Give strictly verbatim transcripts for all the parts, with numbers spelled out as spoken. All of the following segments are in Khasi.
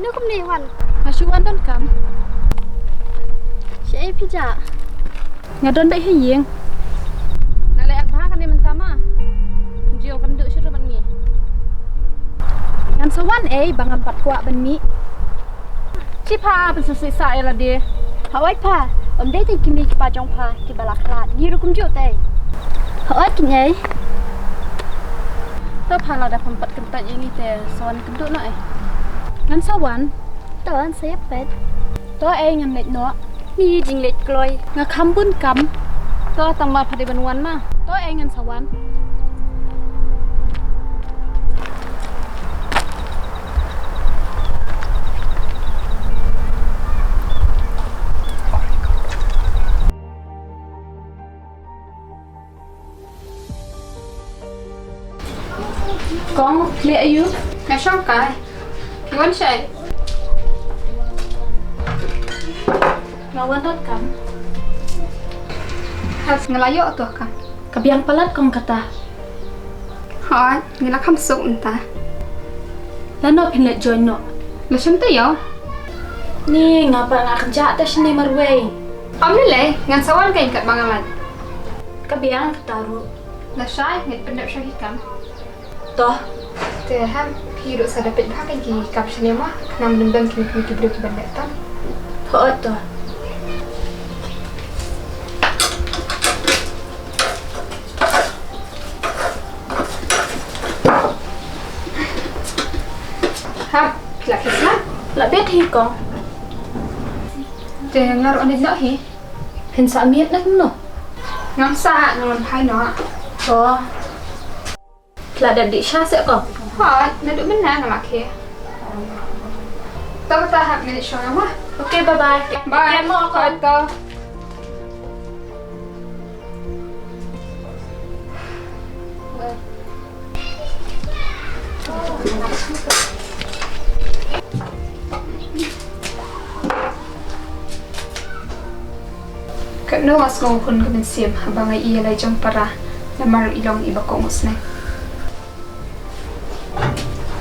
Nukmne wan. Nga shu wan don kam. Shaei phi jah? Nga don beit ha ïing. Nga leh ak bha kane mynta ma. Jio kan duh shuh ban ngi. Ngan sa wan ei ba ngam pat kwah ban mih. Shi pha ban sa sisa ïa lade. Hooid pha. Ym dei tang ki mei ki pa jong pha kiba la khlad. Ngi ruh kumjuh te. Hooid kin ei. To pha lada pham pat kyntait ïa ngi te sa wan kynduh noh ei. Ngan sa wan. To ngan sa ïa peit. To ei ngan leit noh. Ni jingleit kloi. Nga kham bun kam. To tang ba pha dei ban wan ma. To ei ngan sa wan. Kong, phi leh aiu? Nga shong kai. Phi wan shaei? Nga wan dot kam. Hap, nga la ïoh to kam. Ka biang palat kong kata. Hooid, nga la kham suk mynta. Lano phin leit join noh? La shim te ïoh. Ni nga pat nga kynjah te shane marwei. Ym lei lei, ngan sa wan kein katba nga lait. Ka biang kata ruh. Lashai, ngan pyndep sha ki kam. To. Te ham, phi ruh sa da peit bha kein ki kam shane mo, khnang ym don kine ki briew kiban leh tam. Hooid to. Hap, phi la khie sha? La bit hi kong. Te nga ruh ngan leit noh hi. Phin sah miet ne kumno? Ngam sah, nga wan phai noh. Oh. Phi la dep dih sha seh kong? Hooid, naduh mynne nga la khie. To kata hap, ngan leit shong mo. Okay, bye bye. Bye. Take care mo kong. Hooid to. Katno nga sngew hun ka mynsiem haba nga ïohi ïa la i jong para namar i long iba kohnguh sneng.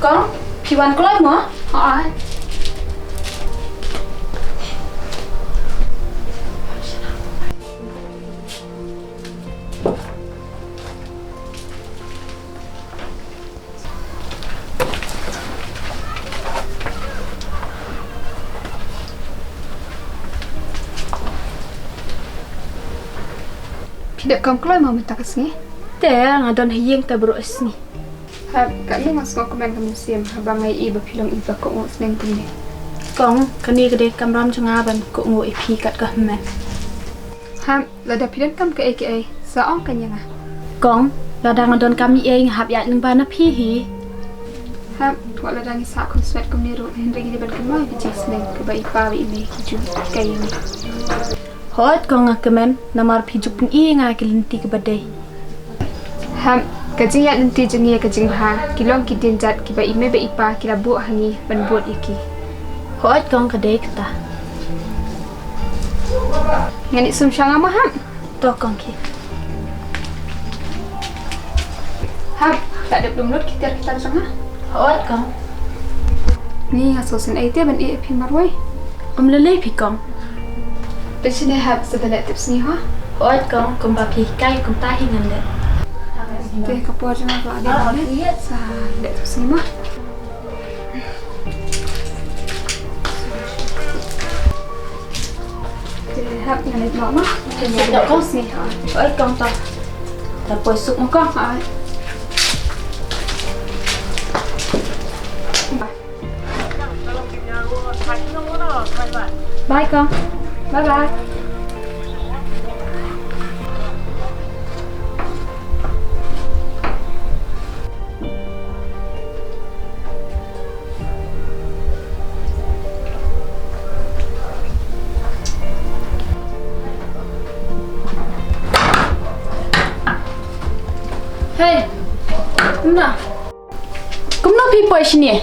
Kong, phi wan kloi mo? Hooid. Phi dep kam kloi mo mynta ka sngi? Te nga don ha ïing te baroh sngi. Hap, katno nga sngewkmen ka mynsiem haba nga ïohi ba phi long iba kohnguh sneng kumne. Kong, kane ka dei ka kamram jong nga ban kohnguh ïa phi kat ka hynmen. Hap, lada phi donkam kaei kaei, sa ong kein ïa nga. Kong, lada nga donkam ei ei nga hap ïaid lyngba na phi hi. Hap, wat lada ngi sah khunswet kumne ruh, hynrei ngi dei ban kynmaw ïa ka jingsneng kaba i pa bad i mei ki ju ai ïa ngi. Hooid kong, nga kmen namar phi ju pyni ïa nga ki lynti kiba dei. Hap, ka jingïaid lynti jong ngi ïa ka jingbha ki long ki dienjat kiba i mei bad i pa ki la buh ha ngi ban bud ïa ki. Hooid kong, ka dei kata. Ngan ïasum sha nga mo hap. To kong khie. Hap, la dep lum lut ki tiar ki tar jong nga? Hooid kong. Ni nga sngewsih ei te ban ïeh ïa phi marwei. Ym lei lei phi kong. Te shane hap, sa da leh tipsngi ho. Hooid kong, kumba phi hikai kumta hi ngan leh. Te ka por jong nga ka la dei ban leh. Sa leh tipsngi mo. Te hap, ngan leit noh mo. Ngan leit noh kong. Oi kong, to. To poi suk mo kong. Hooid. Bye kong. Bye bye. Hei, kumno? Kumno phi poi shane?